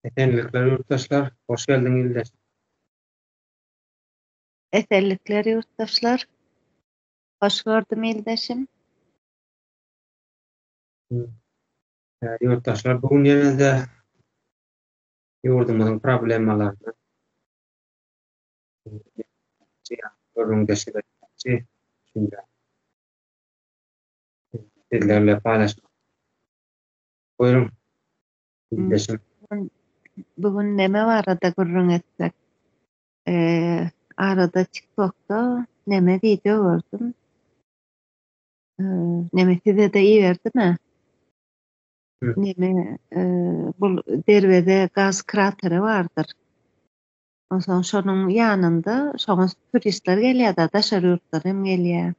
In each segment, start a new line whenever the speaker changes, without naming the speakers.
Esenlikler ýurtdaşlar, hoş geldiň ildeş.
Esenlikler ýurtdaşlar. Hoş gördüm ildeşim.
Ýurtdaşlar bu gün ýene-de ýurdumyzyň problemalaryny gürrüňdeşlik etmekçi. Düşünje sizler bilen paýlaşmak. Buýruň. Ildeşim.
Bu gün neme barada gürrüň etsek? Eee, arada TikTokda neme wideo gördüm. Eee, neme size-de iberdim-ä. Neme, eee, bul Derweze gaz krateri bardyr. Onsoň şonuň ýanynda şoňa turistler gelýär-de, daşary ýurtdan hem gelýär.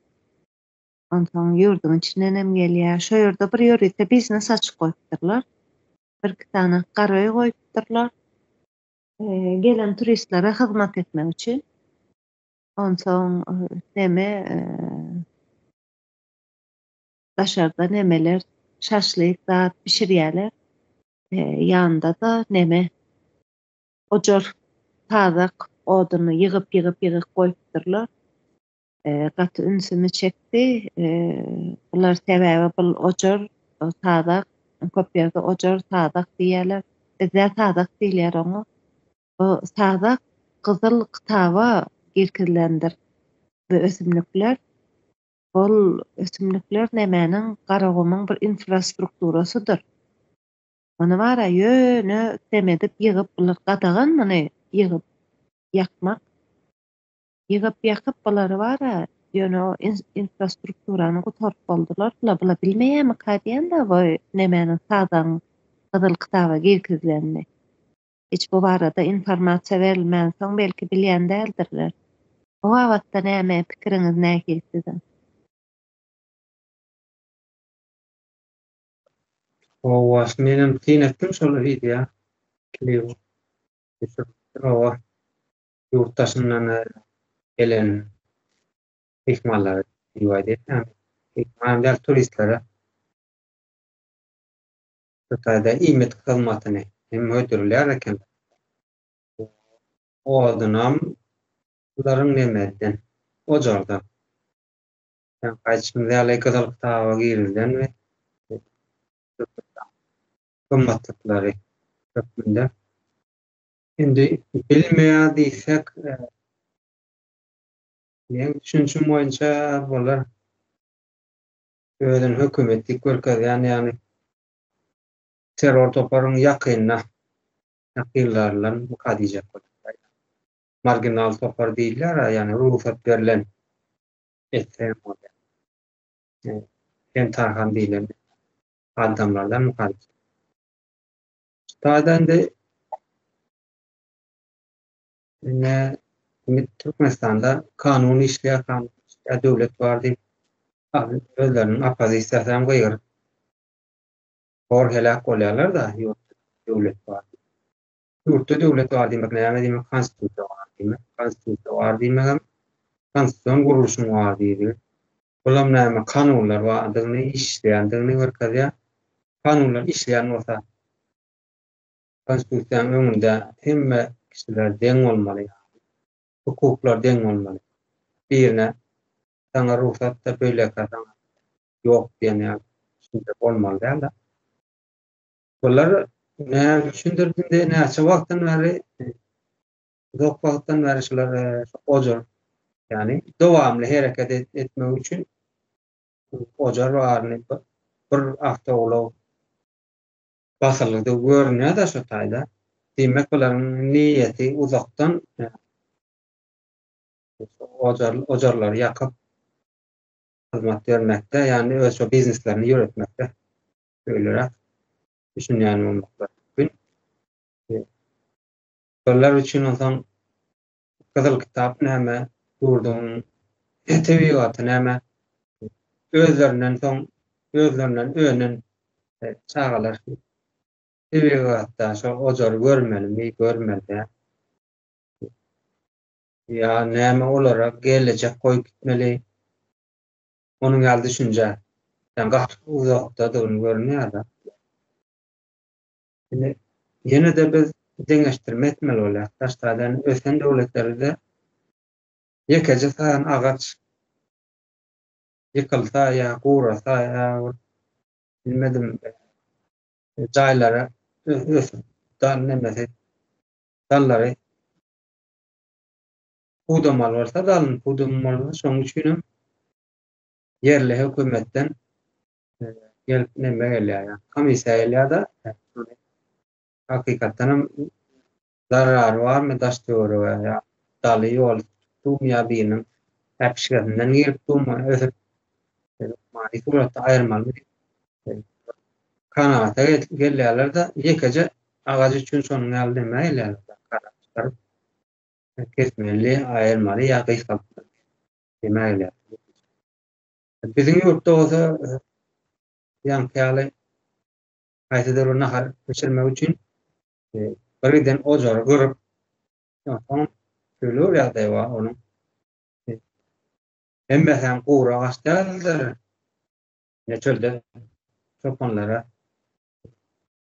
Onsoň ýurduň içinden hem gelýär. Şo ýerde bir ýörite biznes açyp goýupdyrlar. Birki sany gara öý goýupdyrlar. Gelen turistlere hyzmat etmek üçin. Onsoň neme daşarda nemeler şaşlyk zat bişirýärler. Ýanynda-da neme ojar sazak oduny ýygyp-ýygyp ýygyp goýupdyrlar. Gaty ünsümi çekdi. Bular sebäbi bul ojar sazak köp ýerde ojar sazak diýýärler. Bizde sazak diýilýär oňa. Bu sazak gyzyl kitaba girkizilendir bu ösümlikler. Bul ösümlikler nemäniň Garagumuň bir infrastrukturasydyr. Muny bara ýöne sem edip ýygyp bular gadagan muny ýygyp ýakmak. Ýygyp ýakyp bulary bara ýöne o infrastrukturany gutaryp boldular bula bula bilmeýämika diýende bu nemäniň sazagyň gyzyl kitaba girkizilenini. Hiç bu barada informasiýa berilmänsoň belki bilýän däldirler. Bu babatda näme pikiriňiz nähili siziň?
Hawa menem syn etdim şol wideo klibi düşüripdir hawa. Ýurt daşyndan gelen myhmanlara diýip aýdaýyn, myhman däl turistlere şu taýda iýmit hyzmatyny hem hödürlär ekenler. Odunam bularyň nemeden, ojardan. Ýaňky aýdyşymyz ýaly gyzyl kitaba girizilen we gymmatlyklary hökmünde Indi bilmeýär diýsek, meň düşünişim boýunça bular özüni hökümet diýip görkezýän, ýagny terror toparyň ýakynda, ýakynlaryndanmyka diýjek bolýar. Marginal topar diýilýär, ýagny rugsat berlen etse hem bolýar. Ken Tarhan diýlen adamlardanmyka diýjek. Şu taýda indi ine indi Türkmenistanda kanun işleýär, kanun işleýär, döwlet bar diýip özleriniň oppozisiýasy hem gygyryp hor heläk bolýarlar-da, ýurtda döwlet bar diýip. Ýurtda döwlet bar diýmek näme diýmek? Konstitusiýa bar diýmek. Konstitusiýa bar diýmegem konstitusion gurluşyň bar diýdigi. Bulam näme kanunlar bardygyny, işleýändigini görkezýär. Kanunlar işleýän bolsa, konstitusiýanyň öňünde hemme kişiler deň bolmaly, hukuklar deň bolmaly. Birine saňa rugsat-da, beýlekä saňa ýok diýen ýaly düşünje bolmaly däl-de. Bular näme üçindir indi näçe wagtdan bäri uzak wagtdan bäri şular ojar ýagny dowamly hereket etmek üçin ojar baryny bir awtoulag basyldy görünýär-de şo taýda. Diýmek bularyň niýeti uzakdan ojar ojarlary ýakyp hyzmat bermekde, ýagny öz şo bizneslerini ýöretmekde şeýleräk düşünýän bolmaklary mümkin. Şolar üçin onsoň Gyzyl kitap näme, ýurduň tebigaty näme, özlerinden soň, özlerinden önen çagalar tebigatda şo ojary görmelimi, görmeli däl. Ýa näme olara gelejek goýup gitmeli. Onuň ýaly düşünje gaty uzakdadygyny görünýär-de. Indi. Ýene-de biz deňeşdirme etmeli bolýar. Daş taýdan ösen döwletlerde ýekeje sany agaç ýykylsa ýa gurasa ýa bir bilmedim jaýlara ösüp dal nemesi dallary pudamaly bolsa dalyny pudamaly bolsa şonuň üçinem ýerli hökümetden gelip neme gelýär ýa komissiýa gelýär-de hakykatdan hem zarary barmy daş töwerege ýa daly ýoly tutdumy ýa biriniň äpişgesinden girip durmy ösüp hökmany suratda aýyrmalymy diýip kanagata gelýärler-de ýekeje agaç üçin şonuň ýaly neme gelýärler karar çykaryp kesmeli aýyrmaly ýa gysgaltmaly neme gelýär. Biziň ýurtda bolsa ýaňky ýaly haýsydyr bir nahar bişirmek üçin bir giden ojary gyryp, soň şeýle bir ýagdaý bar onuň. Hemmesi hem gury agaç däldir. Ine çölde çopanlara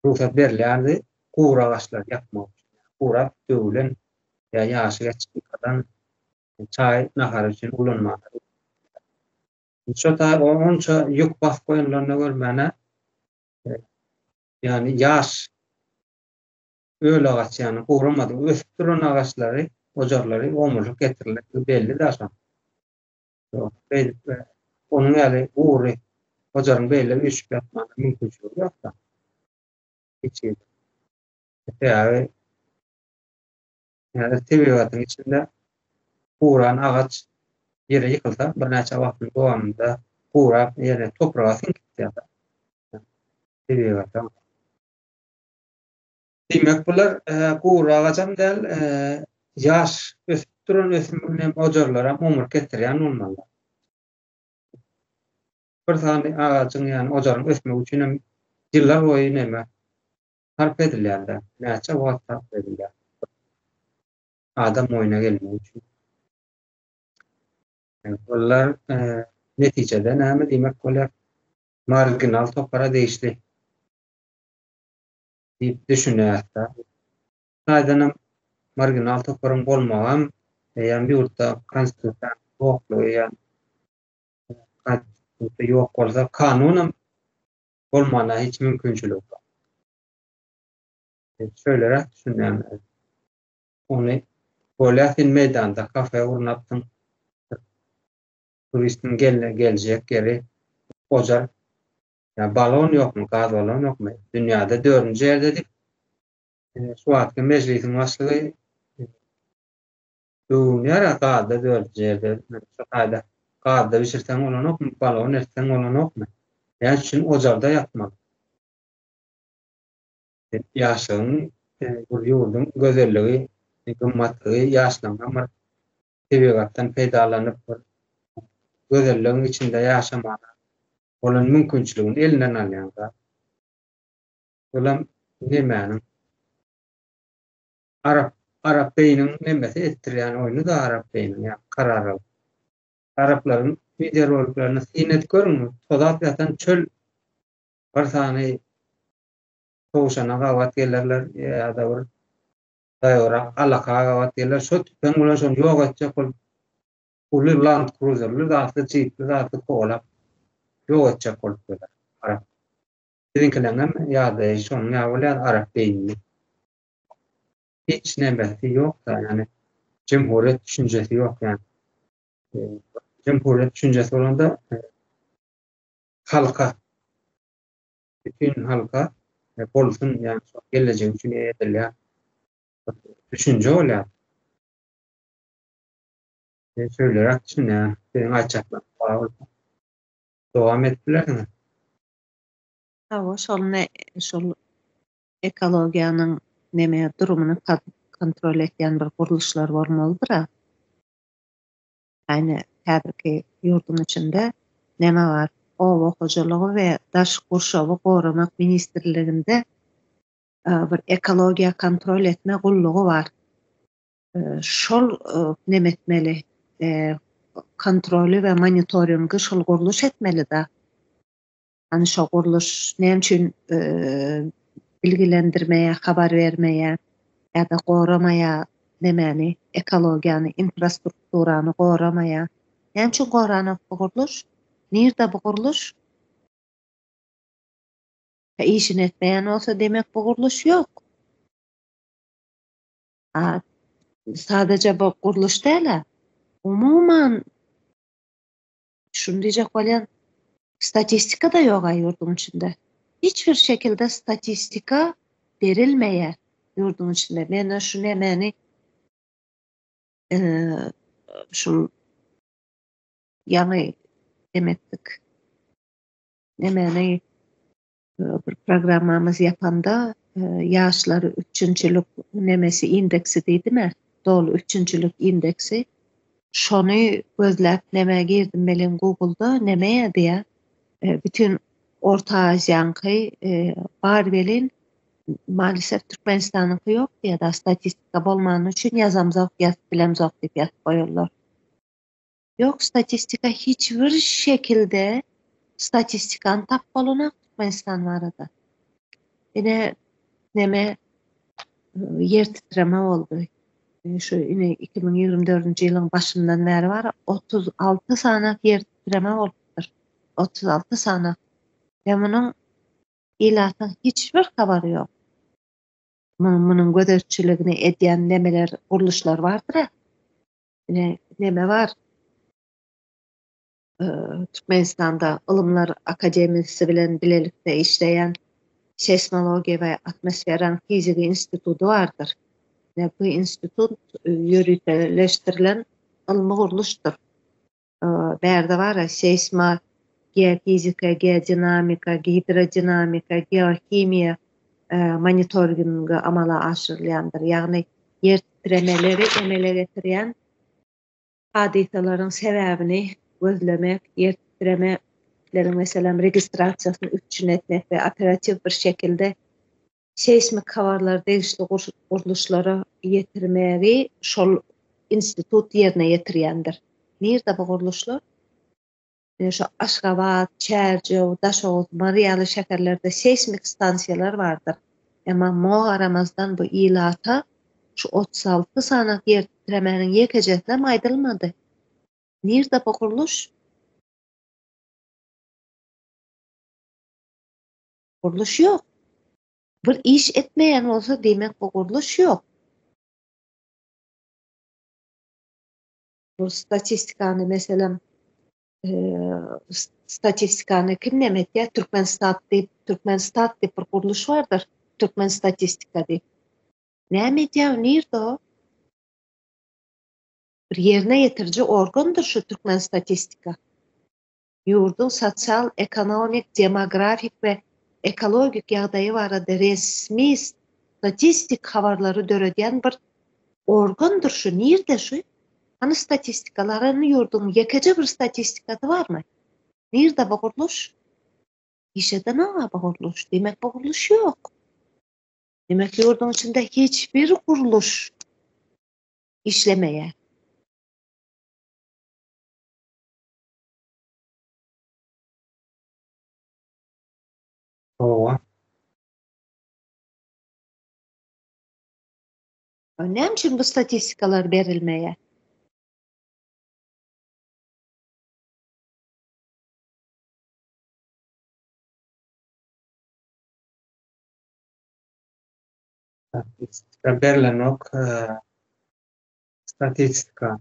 rugsat berilýärdi gury agaçlary ýakmak üçin. Gurap döwülen ýa ýaşy geçip ýykylan çaý nahary üçin ulanmaga. Şo taý onça ýük basyp goýanlaryny görmäne ýagny ýaş öl agaç ýagny guramadyk ösüp duran agaçlary ojarlary omurlyk getirilen belli da şoň. Beýdip onuň ýaly gury ojaryň beýle üýşüp ýatmagyna mümkinçiligi ýok-da. Hiç hili. Sebäbi häzir tebigatyň içinde guran agaç ýere ýykylsa, birnäçe wagtyň dowamynda gurap ýere topraga siňip gitýär. Tebigata. Diýmek bular gury agajam däl, ýaş ösüp duran ösümligem hem ojarlaram omur kesdirýän bolmaly. Bir sany agajyň ýagny ojaryň ösmegi üçin hem ýyllar boýy neme sarp edilýär-dä, näçe wagt sarp edilýär adam oýuna gelmek üçin. Bular netijede näme diýmek bolýar? Marginal topara degişli diýip düşünýäris-dä. Taýdanam marginal toparyň bolmagam eýýäm ýurtda konstitusiýanyň ýoklugy ýa konstitusiýa ýok bolsa kanunam bolmana hiç mümkinçiligi ýok. Şeýleräk düşünýän. Ony bolýa sen meýdanda kafe gurnapsyň. Turistiň geljek ýeri ojar Ýa balon ýokmy, gaz balon ýokmy? Dünýäde dördünji ýerde diýip, şu wagtky mejlisiň başlygy öwünýär-ä gazda dördünji ýerde. Şu taýda gazda bişirseň bolanokmy, balon etseň bolanokmy? Näme üçin ojarda ýakmaly? Ýaşlygyň bir ýurduň gözelligi, gymmatlygy ýaşlygyňam bir tebigatdan peýdalanyp bir gözelligiň içinde ýaşamaga bolan mümkinçiligini elinden alýan zat. Olam nemäniň Arap Arap beýiniň nemesi etdirýän oýny da Arap beýiniň ýa karar alyp. Araplaryň wideoroliklerini syn edip görüň, tozap ýatan çöl bir sany towşana gabat gelerler ýa-da bir daýawrak alaka gabat geler, şo tüpeň bilen şony ýok etjek bolup uly Land Cruiserli zatly jipli zatly kowalap ýok etjek bolup geler arap. Biziňkileňem ýagdaýy şonuň ýaly bolýar arap beýnili. Hiç nemesi ýok-da ýagny jemhuriýet düşünjesi ýok ýagny. Jemhuriýet düşünjesi bolanda halka bütin halka bolsun ýagny şo gelejek üçin edilýän düşünje bolýar. Men şöýleräk düşünýän, siziň aýtjaklaryňyz bar bolsa dowam edip bilersiňiz.
Hawa, şol ne şol ekologiýanyň neme durumyny kontrol etýän bir gurluşlar bolmalydyr-a. Ýagny häzirki ýurduň içinde neme bar? Oba hojalygy we daş gurşawy goramak ministrliginde bir ekologiýa kontrol etme gullugy bar. Şol neme etmeli, kontroly we monitoringi şol gurluş etmeli-da. Hany şo gurluş näme üçin? bilgilendirmeýär, habar bermeýär ýa-da goramaýar nemäni, ekologiýany, infrastrukturany goramaýar. Näme üçin goranok bu gurluş? Nirde bu gurluş? Işini etmeýän bolsa demek bu gurluş ýok. A sadaja bu gurluş däl-ä. Umuman şuny diýjek bolýan, statistika-da ýog-a ýurduň içinde. Hiç bir şekilde statistika berilmeýär ýurduň içinde. Men şu nemäni şu ýaňy demetdik. Nemäni bir programmamyz ýapanda ýaşlar üpjünçilik nemesi indeksi diýdimä, doly üpjünçilik indeksi. Şony gözläp nämä girdim welin Google-da neme ýazýar, bütin Orta Aziýaňky bar welin maalesef Türkmenistanyňky ýok diýýär, da statistika bolmany üçin ýazamzok, ýazyp bilemzok diýip ýazyp goýarlar. Ýok statistika hiç bir şekilde statistikany tap bolanok Türkmenistan barada. Ine neme ýer titreme boldy. Şu ine 2024-nji ýylyň başyndan bäri bar 36 sanak ýer titreme bolupdyr. 36 sanak. We munuň ilatyň hiç bir habary ýok. Munuň gözegçiligini edýän nemeler gurluşlar bardyr-a. Ine, neme bar? Türkmenistanda Ylymlar akademiýasy bilen bilelikde işleýän Seýsmologiýa we atmosferanyň fizigi instituty bardyr. Ine, bu institut ýöriteleşdirilen ylmy gurluşdyr. Bärde bar-a seýsma, geofizika, geodinamika, gidrodinamika, geohimiýa monitoringi amala aşyrylýandyr. Ýagny ýer titremeleri emele getirýän hadysalaryň sebäbini gözlemek, ýer titremeleriň, meselem, registrasiýasyny üpjün etmek we operatiw bir şekilde seýsmik habarlary degişli gurluşlara ýetirmegi şol institut ýerine ýetirýändir. Nirde bu gurluşlar? Ine şu Aşgabat, Çärjew, Daşoguz, Mary ýaly şäherlerde seýsmik stansiýalar bardyr. Emma muňa garamazdan bu ilata şu 36 sany ýer titremäniň ýekejesinem aýdylmady. Nirde bu gurluş? Gurluş ýok. Bir iş etmeýän bolsa diýmek bu gurluş ýok. Bu statistikany meselem statistikany kim näme etýär? Türkmenstat diýip, Türkmenstat diýip bir gurluş bardyr. Türkmen statistika diýip. Näme edýär, nirde o? Bir ýerine ýetiriji organdyr şu Türkmen statistika. Ýurduň sosial, ekonomik, demografik we ekologik ýagdaýy barada resmi statistik habarlary döredýän bir organdyr şu. Nirde şu? Hany statistikalar? Hany ýurduň ýekeje bir statistikasy barmy? Nirde bu gurluş? Iş edenok-a bu gurluş. Diýmek bu gurluş ýok. Diýmek ýurduň içinde hiç bir gurluş işlemeýär.
Hawa.
Näme üçin bu statistikalar berilmeýär?
Statistika berlenok. Statistika.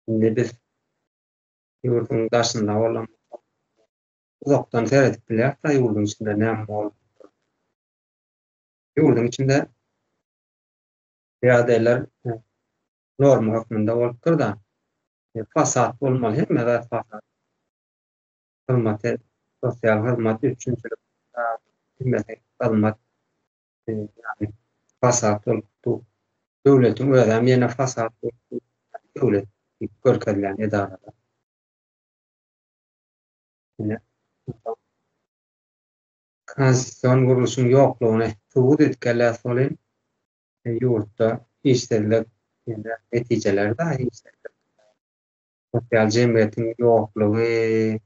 Indi biz ýurduň daşynda bolan uzakdan seredip bilýäris-de ýurduň içinde näme bolup dur. Ýurduň içinde ýagdaýlar e, norma hökmünde bolup dur-da. E, fasad bolmaly, hemme zat fasad. Hyzmaty, sosial hyzmat, üpjünçilik, hemmesi hyzmat. Ýagny fasad bolup dur. Döwletiň özem ýene fasad bolup dur. Döwlet diýip görkezilýän edaralar. Ine, konstitusion gurluşyň ýoklugyny subut edip gelýär welin, ýurtda işsizlik ýene netijeleri da işsizlik, sosial jemgyýetiň ýoklugy,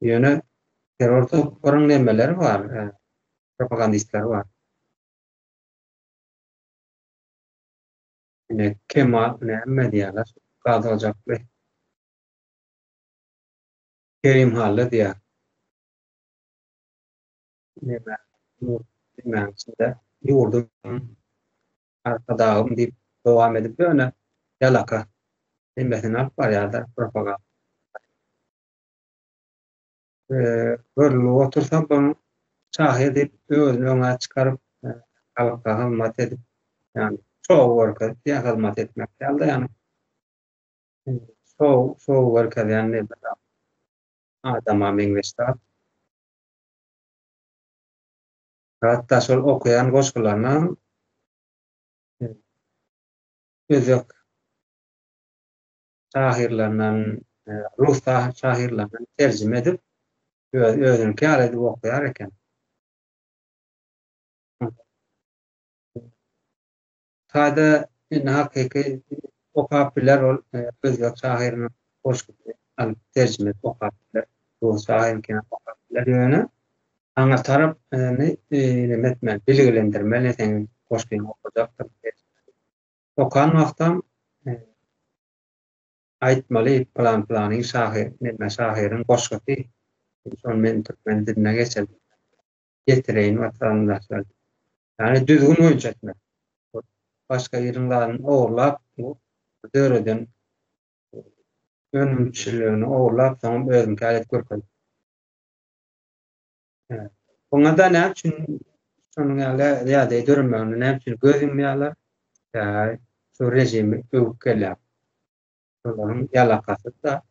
ýöne. Terror toparyň nemeleri bar, propagandistleri bar. Ine Kemal näme diýýärler, gaz ojakly. Kerim Hally diýýär. Neme, nämäň içinde ýurduň Arkadagym diýip dowam edip ýöne ýalaka nemesini alyp barýarlar propaganda. Görülip otursa bu şahyr diýip özüni öňe çykaryp halka hyzmat edip ýagny şou görkezip diýen hyzmat etmek dälde ýagny şou şou görkezýän neme adama meňzeş zat. Hatda şol okaýan goşgularynam özbek şahyrlaryndan, rus şahyrlaryndan terjime edip, öz özüniňki ýaly edip okaýar eken. Sada indi hakyky okap biler ol özbek şahyrynyň goşgusyny alyp terjime edip okap biler. Rus şahyryňkini okap biler ýöne aňa tarap neme etmeli bilgilendirmeli seň goşgyňy okajakdyr. Okan wagtam aýtmaly pylan pylanyň şahyr neme şahyryň goşgusy şony men türkmen diline geçirdim. Getireýin watandaşlar. Ýagny düzgün boýunça etmek. Başga biriň zadyny ogurlap, döreden önümçiligini ogurlap, soňam özüňki ýaly edip görkezip. Buňa-da näme üçin şonuň ýaly ýagdaý döremegine näme üçin göz ýumýarlar? Sebäbi şu režimi öwüp gelýär. Şolaryň ýalakasy-da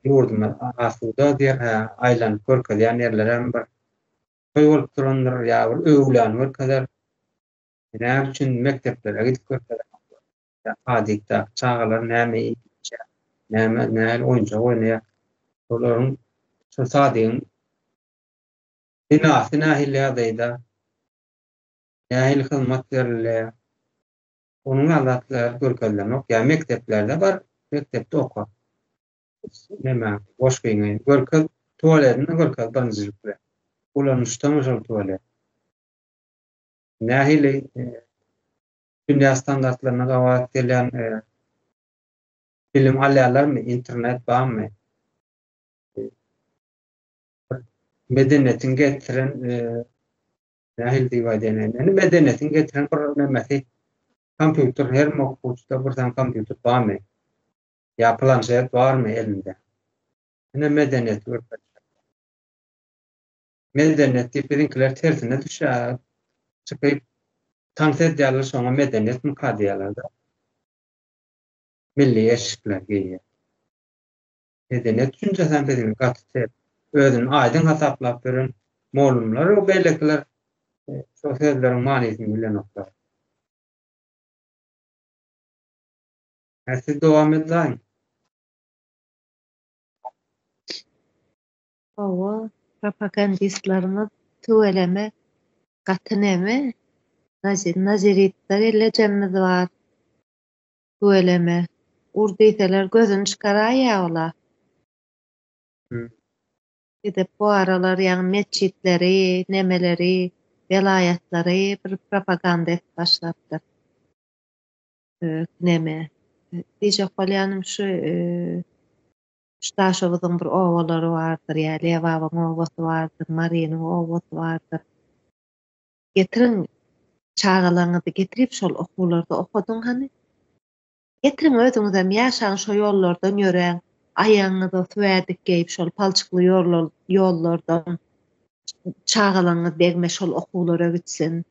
ýurdumyz asuda diýer, hä, aýlanyp görkezýän ýerlerem bir toý bolup durandyr ýa bir öwlany görkezer. Näme üçin mekdeplere gidip görkezer? Ýa Adikdaky çagalar näme iýip içýär, näme nähili oýunjak oýnaýar? Olaryň şol sadigiň binasy nähili ýagdaýda, nähili hyzmat berilýär? Onuň ýaly zatlar görkezilenok. Ýa mekdeplerde bar, mekdepde oka. Näme, goşgyňy görkez, tualetini görkez birinjilik bilen. Ulanyşdamy şol tualet? Nähili dünýä standartlaryna gabat gelýän bilim alýarlarmy, internet barmy? Medeniýetiň getiren nähili diýip aýdaýyn, indi medeniýetiň getiren bir nemesi kompýuter, her okuwçyda bir sany kompýuter barmy? Ýa planşet barmy elinde? Ine medeniýeti görkezýär. Medeniýet diýip biziňkiler tersine düşýär. Çykyp tans edýärler, şoňa medeniýetmika diýýärler-de. Milli eşikler geýýär. Medeniýet düşünjesem biziň gaty ters. Özüni aýdyň hasaplap ýören mollumlar we beýlekiler şo sözleriň manysyny bilenoklar. Hä siz dowam edäýiň.
Hawa, propagandistlerimiz tüweleme gaty neme, Naziritde gelejemmiz bar. Tüweleme. Ur diýseler gözüni çykaraýýa ola. Gidip bu aralar ýaňy metjitleri, nemeleri, welaýatlary bir propaganda edip başlapdyr. Neme. Diýjek bolýanym şu şu Daşoguzyň bir obalary bardyr ýa Lebabyň obasy bardyr, Marynyň obasy bardyr. Getiriň çagalaryňyzy getirip şol okuwlarda okadyň hany. Getiriň özüňizem ýaşaň şo ýollardan ýöräň, aýagyňyza suwädik geýip şol palçykly ýollardan çagalaryňyz degme şol okuwlara gitsin.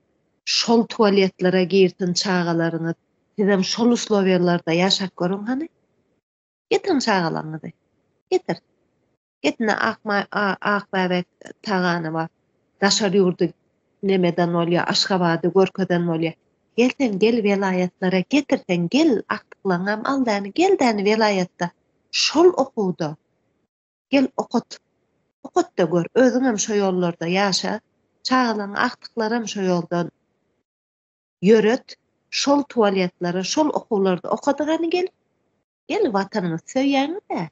Şol tualetlere girsin çagalaryňyz. Sizem şol uslowiýalarda ýaşap görüň hany. Getiriň çagalaryňyzy. Getir. Getine Akbäbek Taganowa daşary ýurdy nemeden bolýa Aşgabady görkezen bolýa. Gel sen gel welaýatlara getir sen gel agtyklaňam al däni gel däni welaýatda şol okuwda gel okat okatda gör özüňem şo ýollarda ýaşa çagalaň agtyklaram şo ýoldan ýöret şol tualetlere şol okuwlarda okady gany gel gel watanyňyzy söýýäňiz-ä.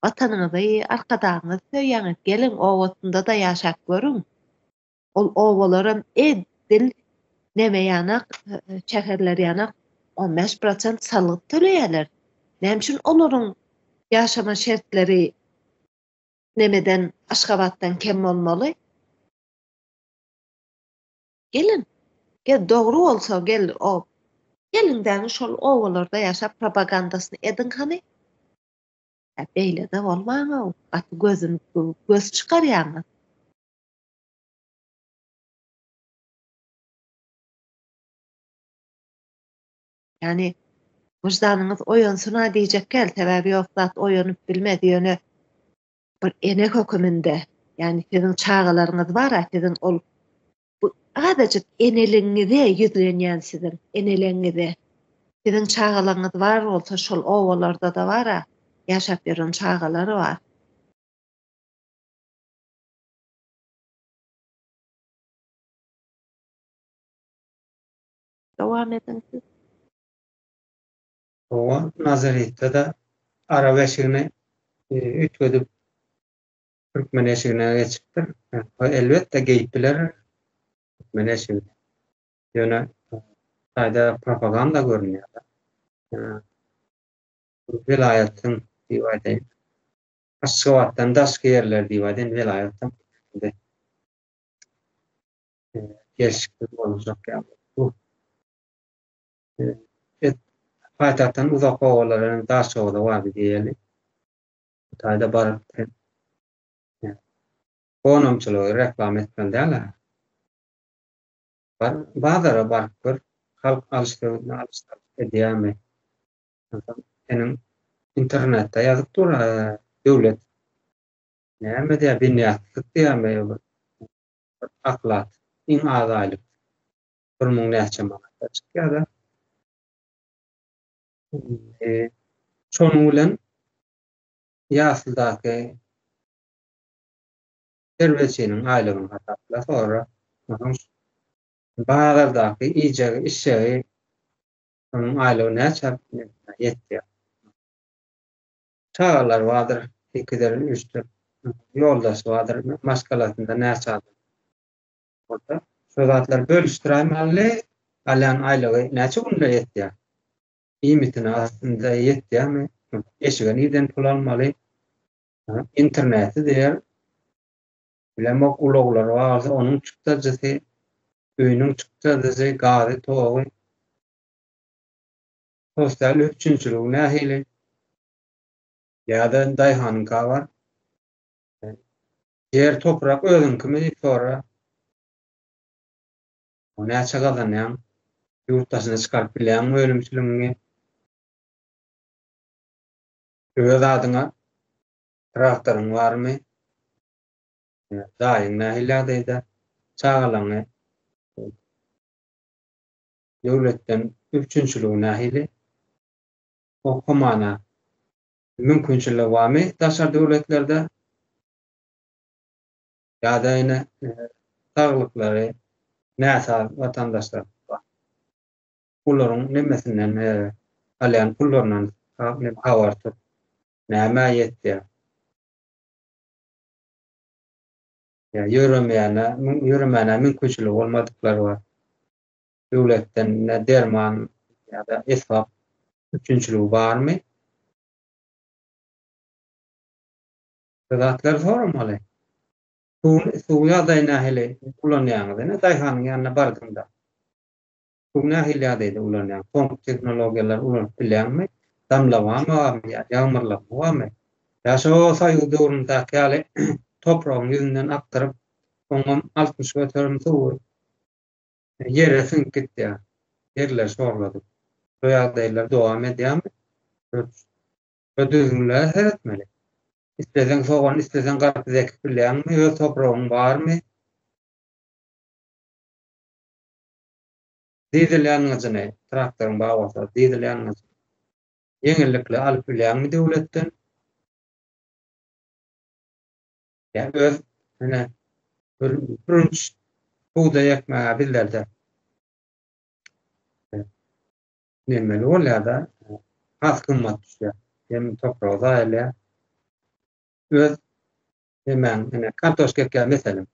Watanyňyzy, Arkadagyňyzy söýýäňiz, geliň obasynda-da ýaşap görüň. Ol obalaram edil neme ýanak, şäherler ýanak 15 prosent salgyt töleýärler. Näme üçin olaryň ýaşama şertleri nemeden Aşgabatdan kem bolmaly? Geliň. Gel dogry bolsa gel o geliň däňi şol obalarda ýaşap propagandasyny ediň hany. Ä beýlede bolmaňow gaty gözün göz çykarýaňyz. Ýani wyždanyňyz oýansyn-a diýjek däl, sebäbi ýok zat oýanyp bilmez, ýöne bir ene höküminde, ýagny siziň çagalaryňyz bar-a, siziň ol bu azajyk eneligiňize ýüzlenýän siziň enelegiňize. Siziň çagalaryňyz bar bolsa, şol obalarda-da bar-a, ýaşap ýören çagalary bar. Dowam ediň siz.
Oňa Nazaretde-de arap eşigini üýtgedip, türkmen eşigine geçipdir. Elbetde, geýip biler türkmen eşigini. Ýöne taýda propaganda görünýär. Welaýatyň diýip aýdaýyn. Aşgabatdan daşky ýerler diýip aýdaýyn, welaýatdan gelşiksiz boljak ýaly. Bu Et paýtagtdan uzak obalara hem Daşogza bardy diýeli. Bu taýda baryp sen gonamçylygy reklama etmeli däl-ä. Bar, bazara baryp gör, halk alyş-söwdüni alyş-salyş edýärmi? Onsoň seniň internetde ýazyp dur, döwlet näme diýýär, binýatlyk diýýärmi, bir aklat, iň az aýlyk. 1000 näçe manata çykýar-da. Indi şonuň bilen ýasldaky terbiýeçiniň aýlygyny hasapla, sonra onuň bazardaky iýjegi, içjegi şonuň aýlygy näçe ýetýär. Çagalary bardyr, ikidir, üçdür, ýoldaşy bardyr, maşgalasynda näçe adam. Bolsa, şo zatlary bölüşdiräýmeli, alýan aýlygy näçe günde ýetýär? Iýmitine aslynda ýetýärmi? Eşige nirden pul almaly? Interneti diýer, bilemok, ulaglary bar bolsa onuň çykdajysy, öýüniň çykdajysy, gazy, togy. Sosial üpjünçiligi nähili? Ýa-da daýhanyňka bar. Ýer toprak özüňkimi diýip sora. Näçe gazanýaň? Ýurt daşyna çykaryp bilýäňmi önümçiligiňi? Öz adyňa traktoryň barmy? Jaýyň nähili ýagdaýda? Çagalaňy döwletden üpjünçiligi nähili? Okamana mümkinçiligi barmy daşary döwletlerde? Ýa-da ýene saglyklary näsaz watandaşlar bar. Olaryň nemesinden alýan pullaryndan habar tut. Nämä ýetýär? Ýa ýöremeýäne, ýöremäne mümkinçiligi bolmadyklar bar. Döwletden ne derman ýa-da esbap üpjünçiligi barmy? Şu zatlary soramaly. Suw, suw ýagdaýy nähili ulanýaňyz? Ine, daýhanyň ýanyna bardyňda. Suw nähili ýagdaýda ulanýaň? Soňky tehnologiýalary ulanyp bilýäňmi? Damlama barmy ýa ýagmyrlama barmy? Ýa şo soýuz döwründäki ýaly topragyň ýüzünden akdyryp, oňam 60% suwy ýere siňip gitýär. Ýerleri şorladyp. Şo ýagdaýlar dowam edýärmi? Şo düzgünlere seretmeli. Isleseň sogan, isleseň garpyz ekip bilýäňmi? Öz topragyň barmy? Dizel ýangyjyny, traktoryň bar bolsa, dizel ýangyjyny ýeňillikli alyp bilýäňmi döwletden? Ýa öz ine bir bürünç bugdaý ekmäge bizlerde Nemeli bolýar-da, has gymmat düşýär. Hem topragy zaýalaýar. Öz nemäň, ine, kartoşka ekýän meselem.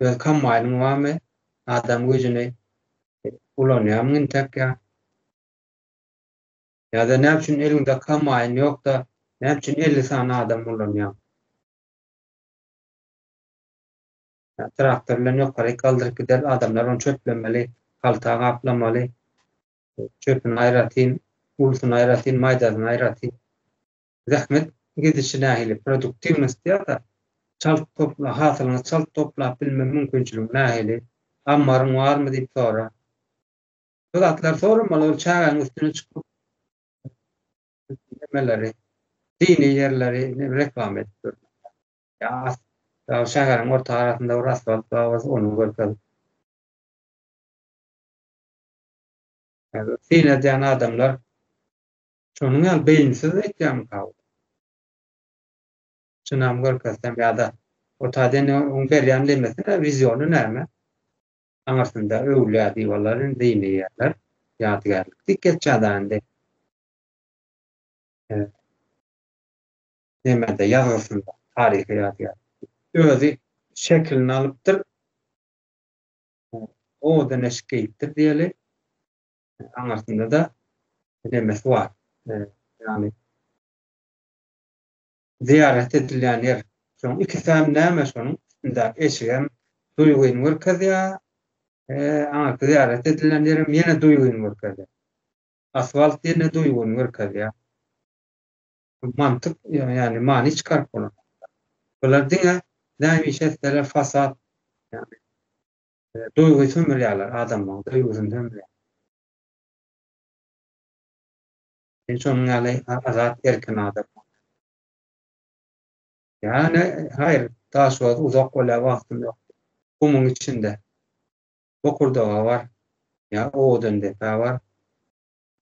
Öz kombaýnyň barmy? Adam güýjüni ulanýarmyň intäk ýa? Ýa-da näme üçin eliňde kombaýn ýok-da, näme üçin 50 sany adam ulanýaň? Traktor bilen ýokaryk galdyryp gider, adamlar ony çöplemeli, halta gaplamaly. Çöpüni aýratyn, ulusyny aýratyn, maýdasyny aýratyn. Zähmet gidişi nähili, produktiwnost diýýär-de, çalt topla, hasylyňy çalt toplap bilme mümkinçiligiň nähili, ammaryň barmy diýip sora. Bu zatlary soramaly, ol çägäniň üstüne çykyp nemeleri, dini ýerleri reklama edip durlar. Ýa şäheriň orta arasynda bir asfalt bar bolsa, ony görkez. Syn edýän adamlar şonuň ýaly beýinsiz aýtýarmyka? Çynam görkezsem ýa-da o taýdan oň berýän nemesi näme, wiziony näme? Aňyrsynda öwlüýä diwarlar indi dini ýerler, ýadygärlik diýip geçýär-dä indi. Nemede ýazgysynda taryhy ýadygärlik. Özi şekilini alypdyr. Owadan eşik geýipdir diýeli. Aňyrsynda-da nemesi bar. Ýagny zyýarat edilýän ýer. Şonuň ikisem näme şonuň üstündäki eşigem duýgyny görkezýär. Aňyrky zyýarat edilýän ýerem ýene duýgyny görkezýär. Asfalt ýene duýgyny görkezýär. Mantyk, ýagny many çykaryp bolan. Bular diňe näme iş etseler fasad, ýagny duýgy sömürýärler adamlaryň duýgusyny sömürýär. Sen şonuň ýaly azat erkin adam. Ýagny haýyr Daşoguz uzak bolýar wagtym ýok. Gumuň içinde. Bokurdaga bar. Ýa Owadandepä bar.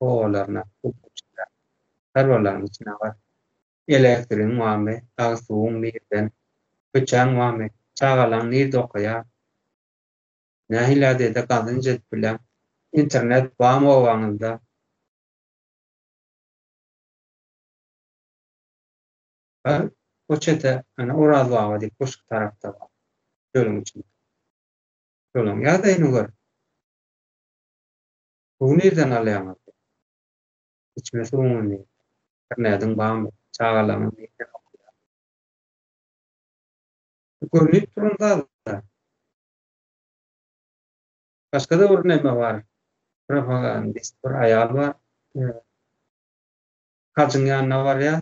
Obalaryna gumuň içinde. Çarwalaryň içine bar. Elektrigiň barmy? Agyz suwuň nirden? Köçäň barmy? Çagalaň nirde okaýar? Nähili ýagdaýda gazanç edip bilýäň? Internet barmy obaňyzda? Bar, o çete, ana Oraz baba diýip goşgy tarapda bar. Çölüň içinde. Şolaň ýagdaýyny gör. Suwy nirden alýaňyz? Içme suwuňyz nirden? Internetiň barmy? Çagalaryňyz nirden okaýar? Görnüp duran zat. Başga-da bir neme bar. Propagandist bir aýal bar. Hajyň ýanyna barýar.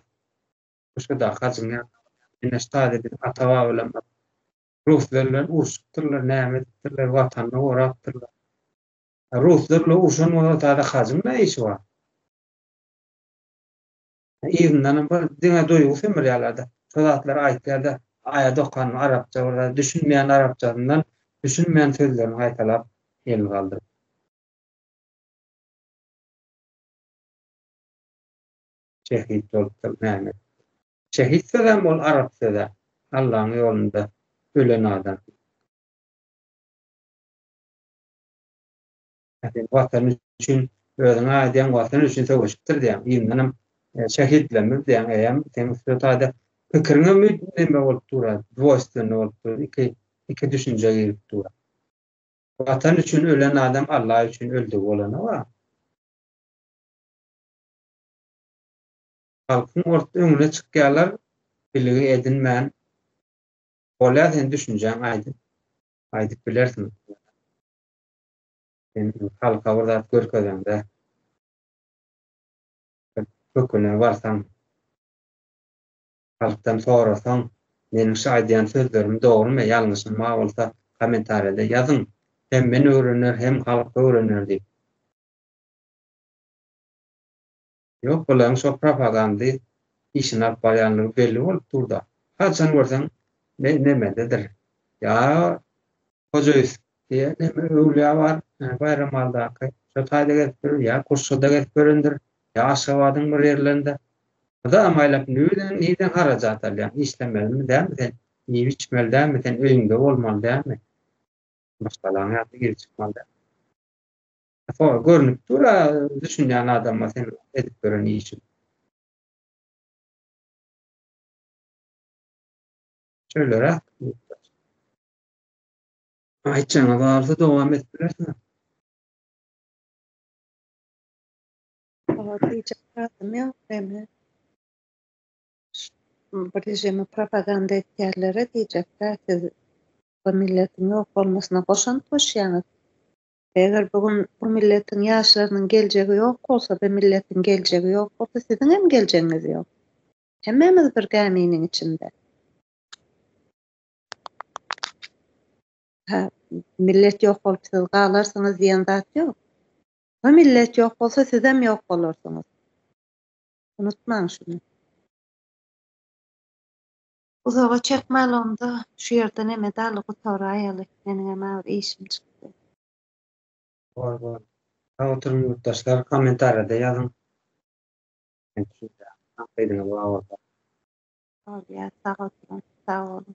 Başga-da hajyň ýanyna barýar. Ine şu taýda biz ata-babalarymyz ruslar bilen urşupdyrlar, näme edipdirler, watanyny gorapdyrlar. Ruslar bilen urşan bolsa taýda hajyň näme işi bar? Yzyndanam bir diňe duýgy sömürýärler-de. Şo zatlary aýtýar-da, aýat okanyny arapça bir zat, düşünmeýän arapçasyndan düşünmeýän sözlerini gaýtalap elini galdyryp. Şehit bolupdyr, näme edipdir. Şehit sözem ol arap söz-ä. Allaň ýolunda ölen adam. Sen Watan üçin özüň aýdýaň, Watan üçin söweşipdir diýýäň. Yzyndanam şehitlerimiz diýýäň, eýýäm seň şu taýda pikiriňem neme bolup dur-a, dwoýstwennyý bolup dur, iki iki düşünje girip dur. Watan üçin ölen adam Alla üçin öldügi bolanok-a. Halkyň ort öňüne çykýarlar, bilgi edinmän. Bolýar sen düşünjäň aýdyp aýdyp bilersiň. Sen halka bir zat görkezeňde, bir köküne barsaň, halkdan sorasaň, meniň şu aýdýan sözlerim dogrumy, ýalňyşym bar bolsa kommentariýada ýazyň, hem men öwrener, hem halk öwrener diýip. Ýok, bularyň şo propagandy işini alyp barýanlygy belli bolup dur-da. Haçan görseň nemededir. Ýa Hoja Ýusup diýen neme öwlüýä bar, Baýramaldaky, şo taýda gezip ýör, ýa Gurşada gezip ýörendir, ýa Aşgabadyň bir ýerlerinde. Mydam aýlap nirden, nirden harajat alýaň, işlemelimi dälmi sen, iýip-içmeli dälmi sen, öýüňde bolmaly dälmi? Maşgalaň ýanyna girip çykmaly dälmi? Soň görnüp dur-a düşünýän adama seniň edip ýören işiň. Şeýleräk. Aýtjagyňyz bolsa dowam edip bilersiňiz.
Oňa diýjek zadym ýok eme. Bu režimi propaganda etýärlere diýjek-dä siz bu milletiň ýok bolmasyna goşant goşýaňyz. Eger bu gün bu milletiň ýaşlarynyň geljegi ýok bolsa, bu milletiň geljegi ýok bolsa, siziň hem geljegiňiz ýok. Hemmämiz bir gäminiň içinde. Hä, millet ýok bolup siz galarsyňyz diýen zat ýok. Bu millet ýok bolsa sizem ýok bolarsyňyz. Unutmaň şuny. Uzaga çekmäli onda şu ýerde neme daly gutaraýaly. Meniňem-ä bir işim çykdy.
Bor bor. Sag oturyň ýurtdaşlar kommentariýada ýazyň. Tankydyňyz bar bolsa.
Bolýar sag oturyň sag boluň.